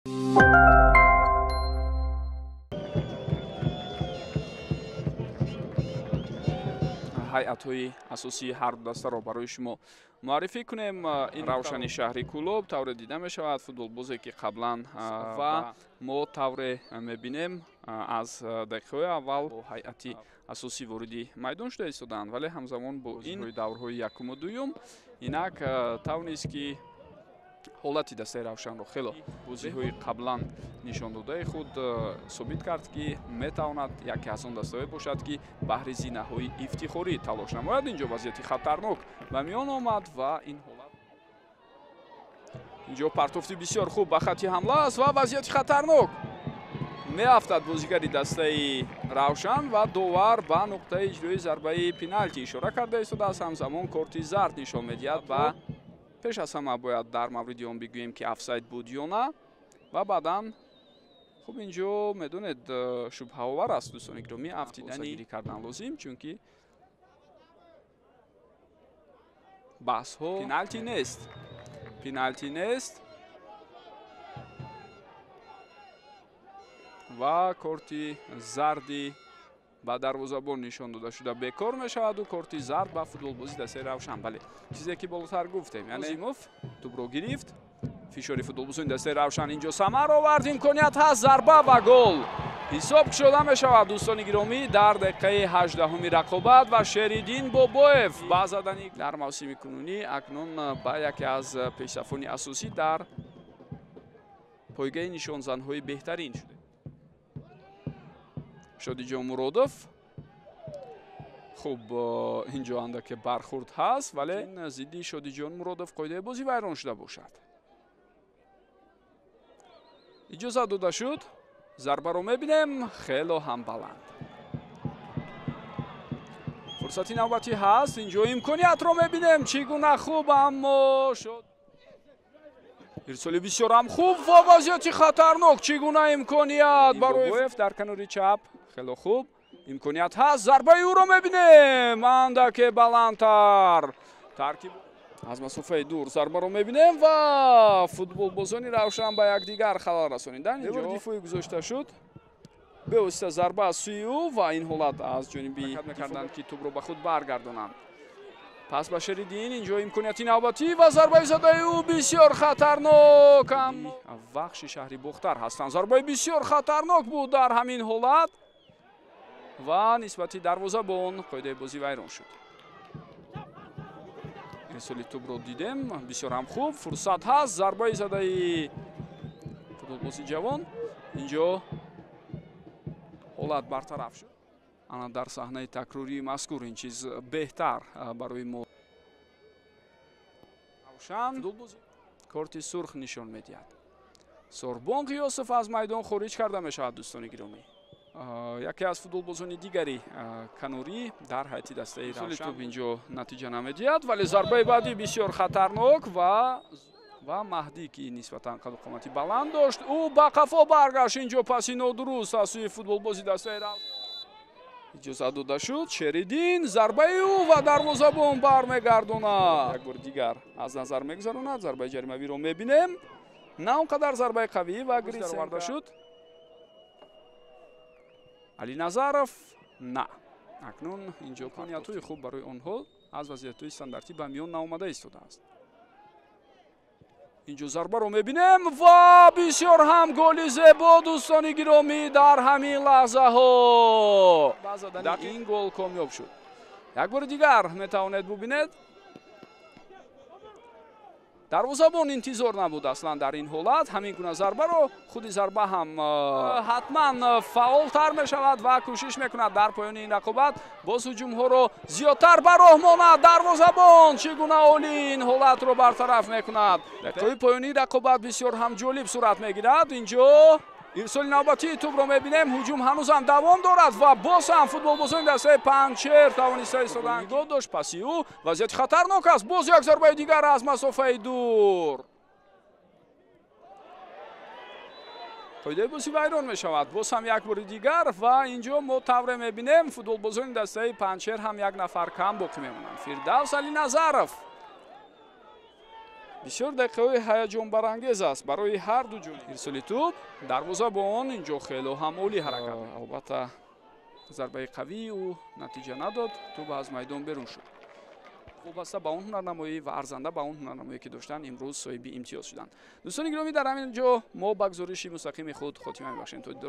Ҳайатҳои асосии ҳар ду дастаро барои шумо муаррифӣ кунем. Ин Равшани шаҳри Кӯлоб тавре дида мешавад, футболбозе ки қаблан ва мо тавре мебинем аз дақиқаҳои аввал бо ҳайати асосӣ вориди майдон шуда истоданд, вале ҳамзамон бо ин даврҳои якуму дуюм инак тавонист ки ҳолати дастаи Равшанро хело бозиҳои қаблан нишондодаи худ собит кард, ки метавонад яке аз он дастаҳое бошад, ки баҳри зинаҳои ифтихорӣ талош намояд. Инҷо вазъияти хатарнок ба миён омад ва ин ҳолат инҷо партофти бисёр хуб ба хатти ҳамла аст ва вазъияти хатарнок меафтад бозигари дастаи Равшан ва довар ба нуқтаи иҷрои зарбаи пеналти ишора карда истодааст. Ҳамзамон корти зард нишон медиҳад ва пеш аз ҳама бояд дар мавриди он бигӯем, ки офсайд буд ё на, ва баъдан хуб инҷо медонед шубҳаовар аст дӯстони гиромӣ афтидани кардан лозим, чунки баҳсҳо пеналти нест, пеналти нест ва корти зарди ба дарвозабон нишон дода шуда бекор мешаваду корти зард ба футболбози дастаи Равшан. Бале, чизе ки болотар гуфтем, яъне Зимов тӯбро гирифт, фишори футболбозони дастаи Равшан инҷо самар овард, имконият ҳаст, зарба ва гол ҳисоб шуда мешавад дӯстони гиромӣ дар дақиқаи 18-уми рақобат ва Шериддин Бобоев ба задани дар мавсими кунунӣ акнун ба яке аз пешсафони асосӣ дар пойгаи нишонзанҳои беҳтарин шуда. Шодиҷон Муродов хуб инҷо андаке бархурд ҳаст, вале зидди Шодиҷон Муродов қоидаи бозӣ вайрон шуда бошад. Иҷозат дода шуд, зарбаро мебинем, хело ҳам баланд. Фурсати навбатӣ ҳаст, инҷо имкониятро мебинем, чӣ гуна хуб, аммо шуд. Ирсоли бисёр ҳам хуб ва вазъияти хатарнок, чӣ гуна имконият барои Боев дар канори чап, хело хуб имконият ҳаст, зарбаи ӯро мебинем, андаке баландтар. Таркиб аз масофаи дур зарбаро мебинем ва футболбозони Равшан ба якдигар халал расониданд. Инҷо дифоӣ гузошта шуд, бевосита зарба аз сӯи ӯ ва ин ҳолат аз ҷониби мекарданд, ки тӯбро ба худ баргардонанд. Пас ба Шериддин инҷо имконияти навбатӣ ва зарбаи задаи ӯ бисёр хатарнок. Аммо вахши шаҳри Бохтар ҳастанд. Зарбаи бисёр хатарнок буд дар ҳамин ҳолат ва нисбати дарвозабон қоидаи бозӣ вайрон шуд. Ирсоли тӯбро дидем, бисёр ҳам хуб, фурсат ҳаст, зарбаи задаи футболбози ҷавон инҷо ҳолат бартараф шуд. Ана дар саҳнаи такрории мазкур ин чиз беҳтар барои мо. Равшан корти сурх нишон медиҳад. Сорбон Ғиёсов аз майдон хориҷ карда мешавад дӯстони гиромӣ. Яке аз футболбозони дигари канорӣ дар ҳайати дастаи Равшан тӯб инҷо натиҷа намедиҳад, вале зарбаи баъдӣ бисёр хатарнок ва Маҳдӣ, ки нисбатан қаду қомати баланд дошт, ӯ ба қафо баргашт. Инҷо паси нодуруст аз сӯи футболбози дастаи Равшан иҷозат дода шуд. Шериддин зарбаи ӯ ва дарвозабон бармегардонад. Як бори дигар аз назар мегузаронад, зарбаи ҷаримавиро мебинем, на он қадар зарбаи қавӣ ва грис оварда шуд. Алиназаров на. Акнун инҷо имкониятҳои хуб барои онҳо аз вазъиятҳои стандартӣ ба миён наомада истодааст. Инҷо зарбаро мебинем ва бисёр ҳам голи зебо дӯстони гиромӣ дар ҳамин лаҳзаҳо. Дар ин гол комёб шуд. Як бори дигар метавонед бубинед. Дарвозабон интизор набуд аслан дар ин ҳолат. Ҳамин гуна зарбаро худи зарба ҳам ҳатман фаъолтар мешавад ва кӯшиш мекунад дар поёни ин рақобат боз ҳуҷумҳоро зиёдтар ба роҳ монад. Дарвозабон чӣ гуна олӣ ин ҳолатро бартараф мекунад. Дақиқаҳои поёнии рақобат бисёр ҳам ҷолиб сурат мегирад. Инҷо ирсоли навбатии тӯбро мебинем, ҳуҷум ҳанӯзам давом дорад ва боз ҳам футболбозони дастаи Панҷшер тавониста истоданд. Нигоҳ дошт паси ӯ, вазъияти хатарнок аст, боз як зарбаи дигар аз масофаи дур. Қоидаи бозӣ вайрон мешавад боз ҳам як бори дигар ва инҷо мо тавре мебинем футболбозони дастаи Панҷшер ҳам як нафар кам боқӣ мемонанд. Фирдавс Алиназаров Бисёр дақиқаҳои ҳаяҷонбарангез аст барои ҳар ду ҷониб. Ирсоли тӯб, дарвозабон инҷо хело ҳам олӣ ҳаракат. Албатта, зарбаи қавии ӯ натиҷа надод, тӯб аз майдон берун шуд. Вобаста ба он ҳунарнамоӣ ва арзанда ба он ҳунарнамоӣ, ки доштанд, имрӯз соҳиби имтиёз шуданд. Дӯстони гиромӣ, дар ҳамин ҷо мо ба гузориши мустақими худ хотима мебахшем. То дидор.